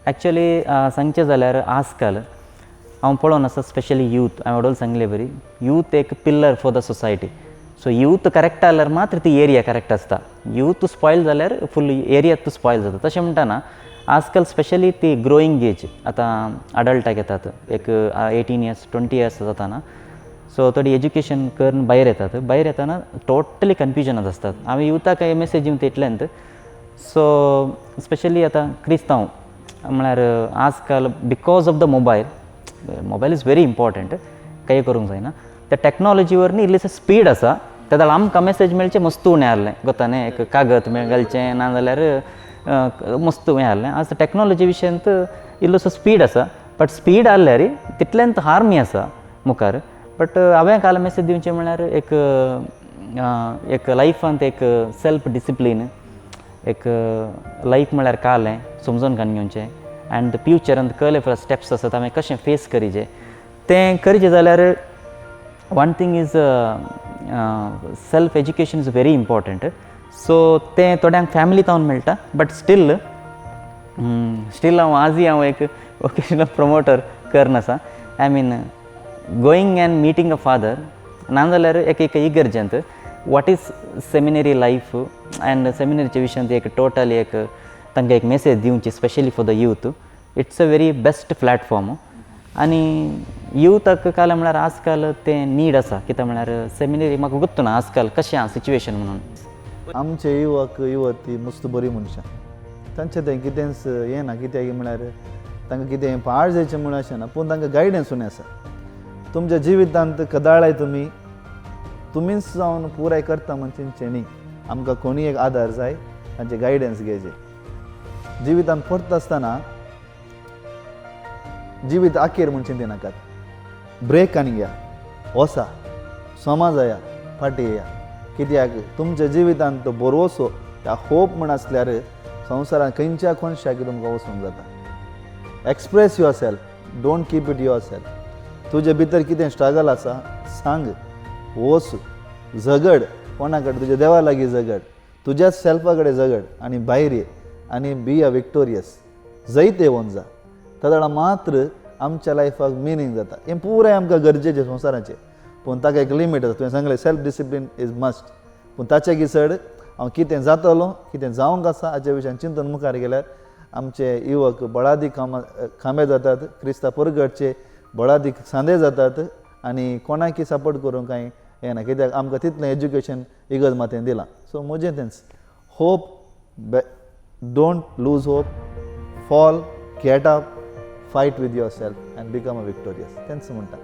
Actually सांगचें जाल्यार आजकाल हांव पळोवन आसा, स्पेशली यूथ, हांवें वडोल सांगले बरी, यूथ एक pillar for the society. So youth correct जाल्यार मात्र ती एरिया करेक्ट आसता. यूथ स्पॉयल जाल्यार फूल एरिया स्पॉयल जाता. तशें म्हणटना आजकाल स्पेशली ती ग्रोईंग एज, आतां अडल्टाक येतात, एक 18 इयर्स, 20 इयर्स जाताना, सो थोडी एज्युकेशन करून भायर येतात. भायर येताना टोटली कन्फ्युजनात आसतात. हांवें युथाक मेसेज दिवंक तितलेंत. सो स्पेशली आतां क्रिस्तांव म्हळ्यार आजकाल because of the mobile, mobile is very important, काही करूंक जायना. त्या टॅक्नॉलॉजीवर न्ही इल्लीसो स्पीड आसा. तेदळ आमकां मेसेज मेळचें मस्त उणें आहलें, गोता न्ही, एक कागद घालचें ना जाल्यार मस्त हें आहलें. आज टॅक्नॉलॉजी विशयांत इल्लोसो स्पीड आसा, बट स्पीड आहल्यार तितलेंत हार्मय आसा मुखार. बट हांवें काल मेसेज दिवचें म्हळ्यार एक एक लायफांत एक सेल्फ डिसिप्लीन, एक लायफ म्हळ्यार कालें समजून घालून घेवचें अँड फ्युचरांत कहले स्टेप्स आसात, हांवें कशें फेस करीचे तें करचें जाल्यार one thing is self education is very important. So तें थोड्यांक फॅमिली तावन मेळटा, बट स्टील स्टील हांव आजूय हांव एक वोकेशनल प्रमोटर करन आसा. I mean, going and meeting a father, नाजाल्यार एक एक इगर्जेंत what is seminary life and सेमिनरीच्या विशयांत एक टोटली एक तांकां एक मेसेज दिवची, specially for the youth, it's a very best platform. आनी युथाक काल म्हळ्यार आजकाल तें नीड आसा. कित्याक म्हळ्यार सेमिनरी म्हाका गोत्तू ना आजकाल कशें आहा सिच्युएशन म्हणून. आमचे युवक युवती मस्त बरी मनशां. तांचें तें कितेंच हें ना. कित्याक म्हळ्यार तांकां कितें पाड जायचें म्हूण अशें ना, पूण तांकां गायडन्स उणें आसा. तुमच्या जिवितांत कदाळाय तुमी तुमीच जावन पुराय करता म्हण चिंतचें न्ही. आमकां कोणूय एक आदार जाय, तांचें गायडन्स घेवचें. जिवितांत परत आसतना जिवीत आखेर म्हूण चिंती नाकात. ब्रेक आनी घ्या, वसा, समाज या, फाटीं येया. कित्याक तुमच्या जिवितांत तो बरोसो त्या होप म्हण आसल्यार संवसारांत खंयच्या कोनशाक तुमकां वचूंक जाता. Express yourself, don't keep it yourself. तुजे भितर कितें स्ट्रगल आसा, सांग, वच, झगड कोणा कडेन, तुज्या देवा लागीं झगड, तुज्याच सेल्फा कडेन झगड आनी भायर ये आनी बी अ विक्टोरियस. जैत येवन जा. तेदळा मात्र आमच्या लायफाक मिनींग जाता. हें पुराय आमकां गरजेचें संवसाराचें, पूण ताका एक लिमीट आसा. तुवें सांगलें, self discipline is must, पूण ताच्या चड हांव कितें जातलो, कितें जावंक आसा, हाच्या विशयान चिंतून मुखार गेल्यार आमचे युवक बळादीक कामा खांबे जातात, क्रिस्ता परगटचे बळादीक सांदे जातात आनी कोणाकी सपोर्ट करूंक कांय हें ना, कित्याक आमकां तितलें एज्युकेशन इगर्ज मातेन दिलां. सो म्हजें तेंच, hope, don't lose hope, fall, get up, fight with yourself and become a victorious. तेंच म्हणटा.